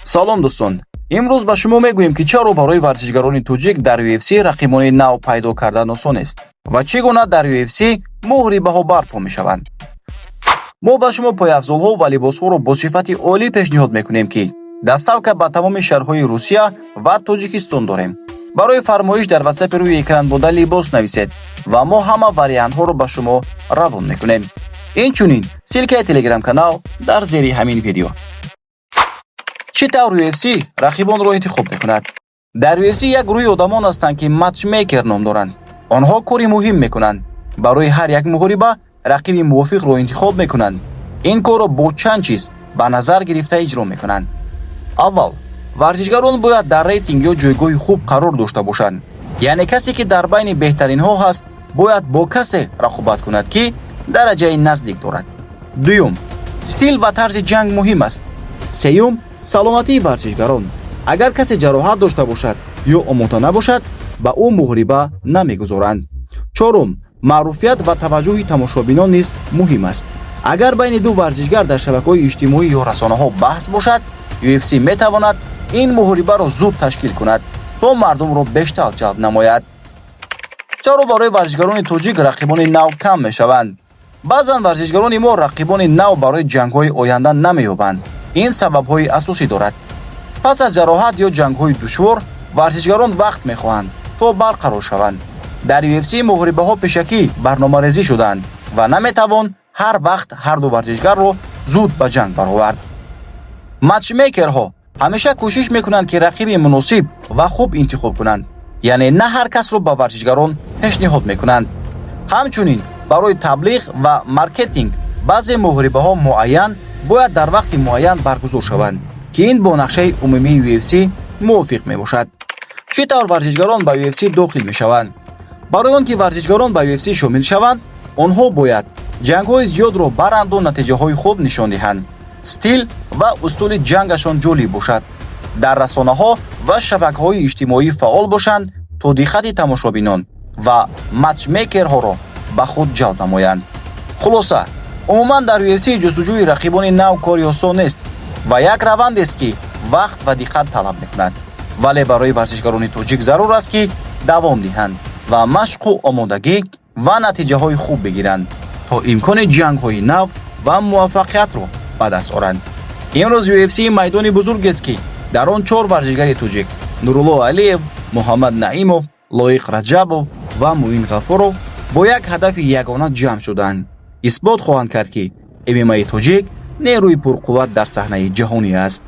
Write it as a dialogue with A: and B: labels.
A: Салом, дӯстон! Имрӯз ба шумо мегӯем, ки чаро барои варзишгарони тоҷик дар UFC рақибони нав пайдо кардан осон нест ва чӣ гуна дар UFC муҳорибаҳо барпо мешаванд. Мо ба шумо пойафзолҳо ва либосҳоро бо сифати олӣ пешниҳод мекунем, ки доставка ба тамоми шаҳрҳои Русия ва Тоҷикистон дорем. Барои фармоиш дар ватсапи рӯи экран буда «либос» нависед ва мо ҳама вариантҳоро ба шумо равон мекунем. Инчунин ссылкаи телеграм-канал дар зери ҳамин видео. Чӣ тавр UFC рақибонро интихоб мекунад? Дар UFC як гурӯҳи одамон ҳастанд, ки матчмейкер ном доранд. Онҳо кори муҳим мекунанд: барои ҳар як муҳориба рақиби мувофиқро интихоб мекунанд. Ин корро бо чанд чиз ба назар гирифта иҷро мекунанд. Аввал, варзишгарон бояд дар рейтинг ё ҷойгоҳи хуб қарор дошта бошанд, яъне касе, ки дар байни беҳтаринҳо ҳаст, бояд бо касе рақобат кунад, ки дараҷаи наздик дорад. Дуюм, стил ва тарзи ҷанг муҳим аст. Сеюм, саломатии варзишгарон. Агар касе ҷароҳат дошта бошад ё омода набошад, ба ӯ муҳориба намегузоранд. Чорум, маъруфият ва таваҷҷӯҳи тамошобинон низ муҳим аст. Агар байни ду варзишгар дар шабакаҳои иҷтимоӣ ё расонаҳо баҳс бошад, UFC метавонад ин муҳорибаро зуд ташкил кунад, то мардумро бештар ҷалб намояд. Чаро барои варзишгарони тоҷик рақибони нав кам мешаванд? Баъзан варзишгарони мо рақибони нав барои ҷангҳои оянда намеёбанд. Ин сабабҳои асосӣ дорад. Пас аз ҷароҳат ё ҷангҳои душвор варзишгарон вақт мехоҳанд, то барқарор шаванд. Дар UFC муҳорибаҳо пешакӣ барномарезӣ шудаанд ва наметавон ҳар вақт ҳарду варзишгарро зуд ба ҷанг баровард. Матчмейкерҳо ҳамеша кӯшиш мекунанд, ки рақиби муносиб ва хуб интихоб кунанд, яъне на ҳар касро ба варзишгарон пешниҳод мекунанд. Ҳамчунин барои таблиғ ва маркетинг баъзе муҳорибаҳо муайян бояд дар вақти муайян баргузор шаванд, ки ин бо нақшаи умумии UFC мувофиқ мебошад. Чӣ тавр варзишгарон ба UFC дохил мешаванд? Барои он ки варзишгарон ба UFC шомил шаванд, онҳо бояд ҷангҳои зиёдро баранду натиҷаҳои хуб нишон диҳанд, стил ва усули ҷангашон ҷолиб бошад, дар расонаҳо ва шабакаҳои иҷтимоӣ фаъол бошанд, то диққати тамошобинон ва матчмейкерҳоро ба худ ҷалб намоянд. Хулоса, умуман дар UFC ҷустуҷӯи рақибони нав кори осон нест ва як равандест, ки вақт ва диққат талаб мекунад. Вале барои варзишгарони тоҷик зарур аст, ки давом диҳанд ва машқу омодагӣ ва натиҷаҳои хуб бигиранд, то имкони ҷангҳои нав ва муваффақиятро ба даст оранд. Имрӯз UFC майдони бузургест, ки дар он чор варзишгари тоҷик: Нурулло Алиев, Муҳаммад Наимов, Лоиқ Раҷабов ва Муин Ғафуров бо як ҳадафи ягона ҷамъ шуданд: исбот хоҳанд кард, ки ММАи тоҷик нерӯи пурқувват дар саҳнаи ҷаҳонӣ аст.